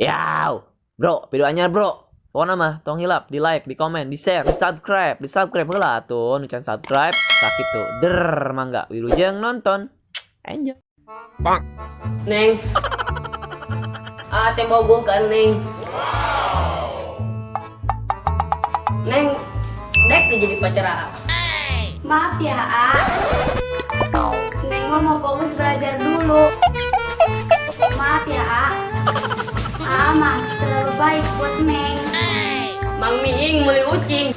Yaw, bro, video anyar bro. Pokoknya mah tong hilap di like, di komen, di share, di subscribe, di subscribe heula atuh, nu can subscribe sakitu. Der mangga wilujeng nonton. Enjoy. Bang. Neng. Ah, teh bogoh ka Neng. Neng, dek teh jadi pacar A. Maaf ya, A. Neng mau fokus belajar dulu. Maaf ya, A. A mah terlalu baik buat Neng. Mang Miing meuli ucing.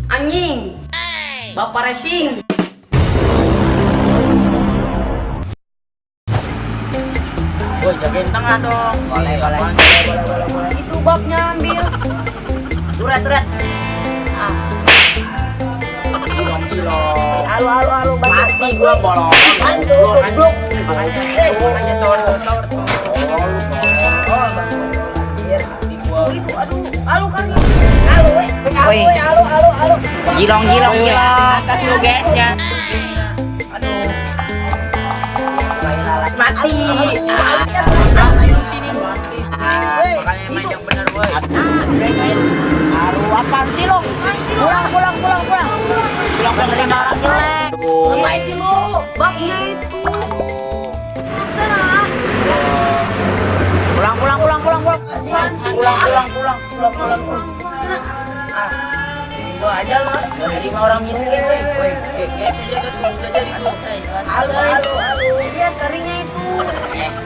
Anjing. Bapak racing. Woi, jagain tengah dong. Boleh, boleh. Boleh, boleh, boleh. Itu babnya ambil. Turet, turet. Ah. Gilong, gilong. Alu, alu, alu. Mati gua bolong. Aduh, goblok. Makanya tor, tor, tor. Itu, aduh, alu kan. Alu, alu, alu, alu, alu. Gilong, gilong, gilong. Atas lu guysnya. Aduh. Mati. Sini mati. Makanya main yang benar, woi. Aduh, apaan sih lo? Pulang, pulang, pulang, pulang. Pulang, pulang dengan orang jelek. Ngapain sih lu? Babnya itu. Pulang, pulang, pulang, pulang, pulang. Pulang, pulang, pulang, pulang, pulang, pulang. Gua aja lu. Terima orang miskin, woi. Woi, guys, aja tuh udah jadi tuh. Alu, alu, alu. Lihat keringnya itu.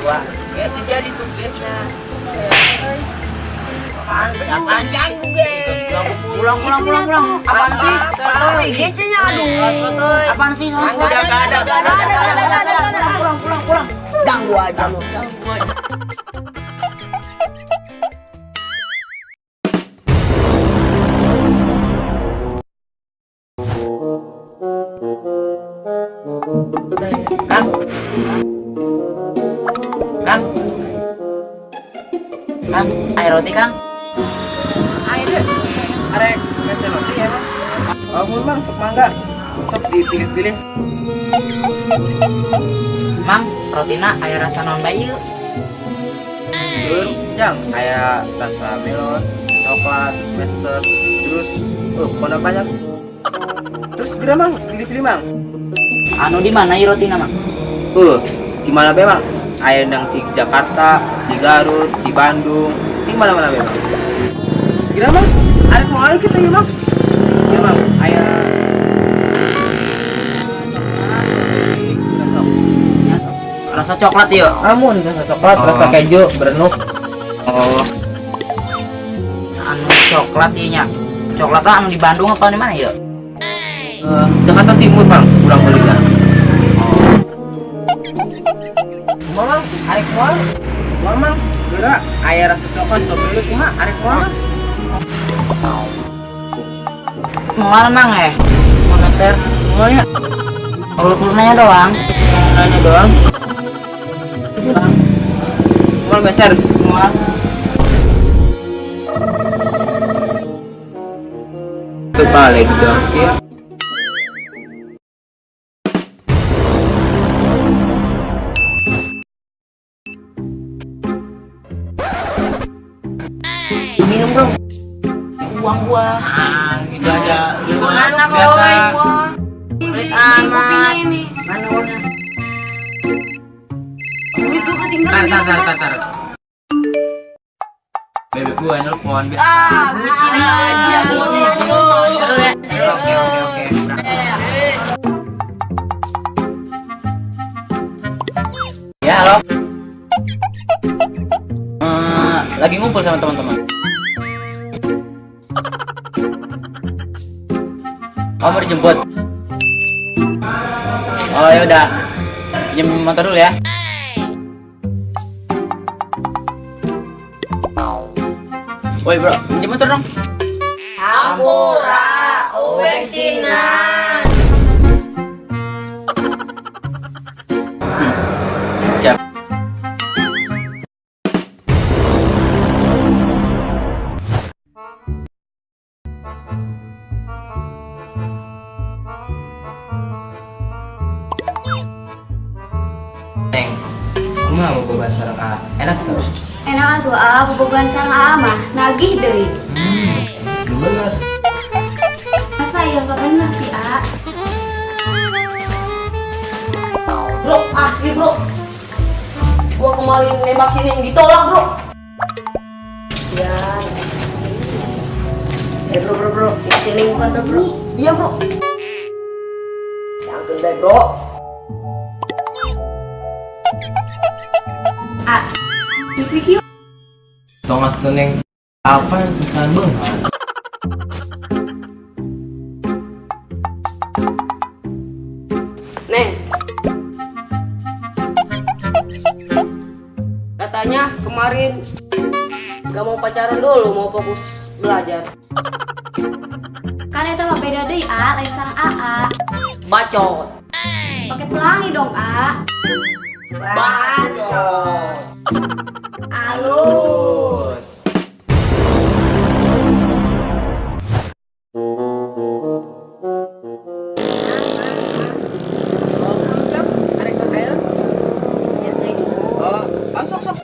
Gua. Guys, jadi tuh guysnya. Apaan? Apaan ganggu, guys? Pulang, pulang, pulang, pulang. Apaan sih? Guysnya aduh. Apaan sih? Udah gak ada, gak ada, gak ada. Pulang, pulang, pulang. Ganggu aja lu. Kang. Kang. Kang, air roti, Kang. Air. Arek, kasih roti ya, Bang. Oh, Mang, sok mangga. Sok dipilih-pilih. Mang, rotina aya rasa naon bae ieu? Terus, jang, aya rasa melon, coklat, meses, terus pokoknya banyak. Terus geura, Mang, pilih-pilih, Mang. Anu di mana ieu rotina, Mang? Di mana be, Mang? Aya yang di Jakarta, di Garut, di Bandung, di mana-mana be, Mang. Geura, Mang, arek mau kita ya, Mang. Ya, Mang, aya rasa coklat ya? Amun rasa coklat, rasa keju, berenuk. Oh. Anu coklat ieu nya. Coklat anu di Bandung apa di mana ya? Jakarta Timur, Bang, kurang belinya. Oh. Mang, arek moal. Moal, Mang. Geura aya rasa coklat strawberry kumaha? Arek moal. Moal, Mang eh. Mau meser? Moal ya. Urut-urutnya doang. Nanya doang. Moal meser. Moal. Tuh balik doang sih. Minum dong. Uang gua. Ah, gitu aja. Mana boy? Pelit amat. Mana uangnya? Itu ketinggalan. Tar, tar, tar, tar. Bebek gua nelpon. Ah, bucin aja. Oke, oke, oke. Ya, halo. Lagi ngumpul sama teman-teman. Oh, mau dijemput. Oh, ya udah. Pinjam motor dulu ya. Woi, bro, pinjam motor dong. Hampura, bensinan. Siap. Neng, aku mau boga sareng A. Enak Enak tuh. Enak atuh A, bobogohan sareng AA mah nagih deui. Bener. Masa ya nggak bener sih A? Bro, asli bro. Gua kemarin nembak sini yang ditolak bro. Ya. Bro bro bro, sini bukan tuh bro. Iya bro. Jangan deh bro. A, dipik yuk. Tong atuh Neng. Apa bukan beunghar? Neng. Katanya kemarin gak mau pacaran dulu, mau fokus belajar. Kan eta mah beda deui A, lain sareng AA. Bacot. Pakai pelangi dong A. Bacot. Alus. Oh, ah, sok sok.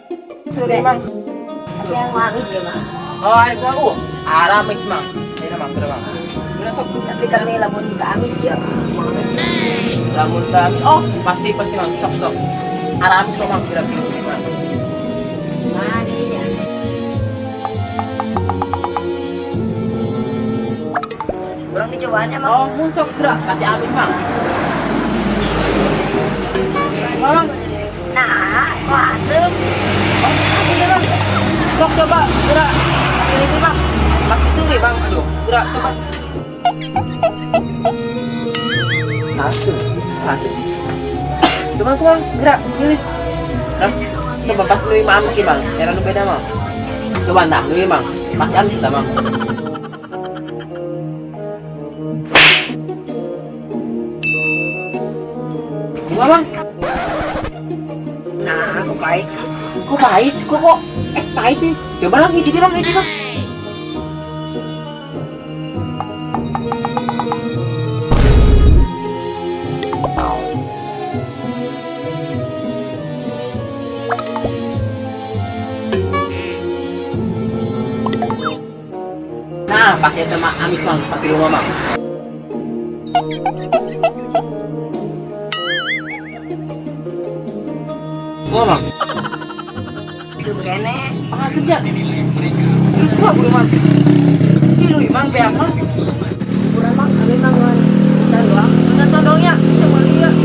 Sudah Mang. Yang manis ya Mang. Oh, arek mau. Aramis Mang. Ayo Mang, geura Mang. Geura sok. Tapi kami lamun ke amis ya. Lamun tami. Oh, pasti pasti Mang. Sok sok. Aramis kok Mang, geura pilih Mang. Mana ya? Kurang dicobaannya Mang. Oh, mun sok geura pasti amis Mang. Mang, Nah, kok asem? oh, iya, Bang. Sok coba, geura. Pilih Mang. Masih suri Bang. Aduh, geura coba. Asem, asem sih. Coba aku Bang, geura pilih. Terus coba pas lu mah amis Bang. Era nu beda Mang. Coba nah, lu Mang. Pasti amis dah Mang. Bunga Bang. Nah, kok pahit sih? Kok pahit? Kok kok es pahit sih? Coba lagi, jadi bang, jadi bang. Nah, pasti itu mah amis bang, pasti rumah bang. Gua bang. Asem kene. Asem ya. Terus gua belum mang. Pasti lu imang beak mang. Kurang Mang, kami mangan. Bisa doang. Mana sondongnya? Coba lihat.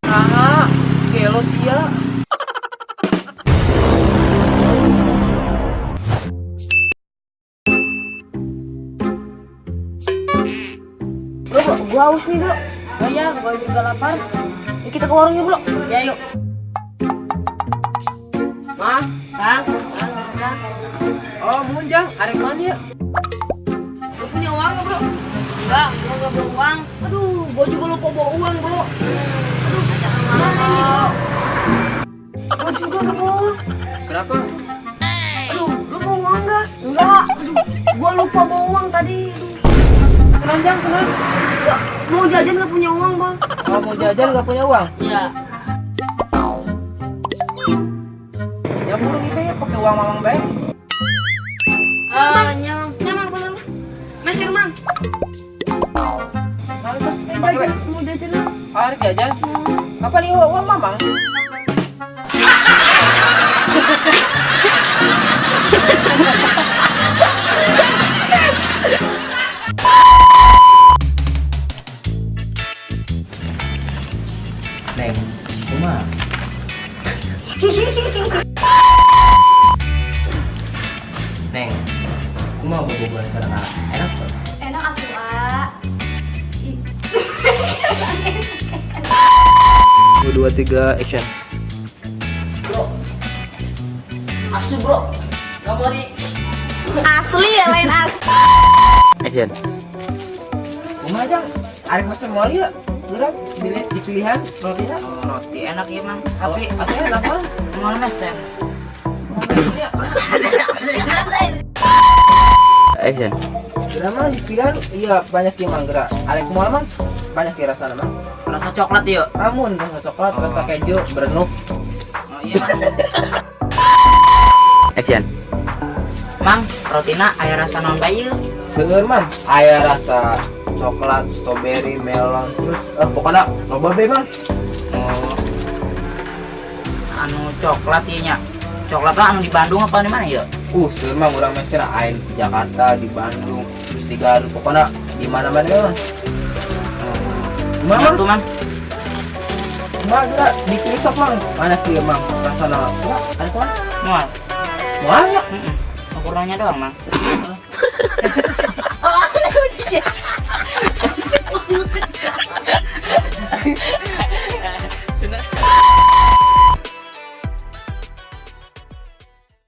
Ah. Gelo sia. Bro, bro, gua haus nih, bro. Oh iya, gua juga lapar. Yuk kita ke warung yuk, bro. Ya yuk. Ma, Kang, Kang, Kang. Oh, munjang, arek mana ya? Lu punya uang nggak bro? Enggak, gua nggak bawa uang. Aduh, gua juga lupa bawa uang bro. Aduh, mana ini bro? Gua juga nggak bawa uang. Berapa? Aduh, lu bawa uang nggak? Enggak. Aduh, gua lupa bawa uang tadi. Tenang, Jang, tenang. Gua mau jajan nggak punya uang, Bang. Oh, mau jajan nggak punya uang? Iya. Ya burung itu ya pakai uang mamang bae. Ah, nyamang, nyamang bener. Mesir mang. Pakai Mau jajan lah. Arek jajan. Apa nih uang mamang? Neng, kumaha? Neng, kumaha bobogohan sareng A? Enak tuh. Enak atuh A. 1, 2, 3, action. Bro. Asli bro. Gak mau di. Asli ya lain asli. Action. Kumaha Jang? Arek mesen moal ieu? Geura pilih di pilihan rotina. Roti enak ya, Mang. Tapi atau enak mah. Mau mesen. Action. Geura mah di pilihan iya banyak ya, Mang, geura. Arek moal, Mang? Banyak ya rasana, Mang. Rasa coklat yuk. Amun rasa coklat, rasa keju, berenuk. Oh iya, Mang. Action. Mang, rotina aya rasa naon bae ieu? Seueur, Mang. Aya rasa coklat, strawberry, melon, terus pokoknya loba be, Mang. Oh. Anu coklat ieu nya. Coklat lah anu di Bandung apa di mana ya? Seueur, Mang, urang meser aya di Jakarta, di Bandung, terus di Garut, pokoknya di mana-mana, Mang. Mang, Mang tuh, Mang. Mang, geura di sok, Mang. Mana kieu, Mang? Rasana. Geura, ada kumaha? Moal. Moal ya? Heeh. Ukurannya doang, Mang.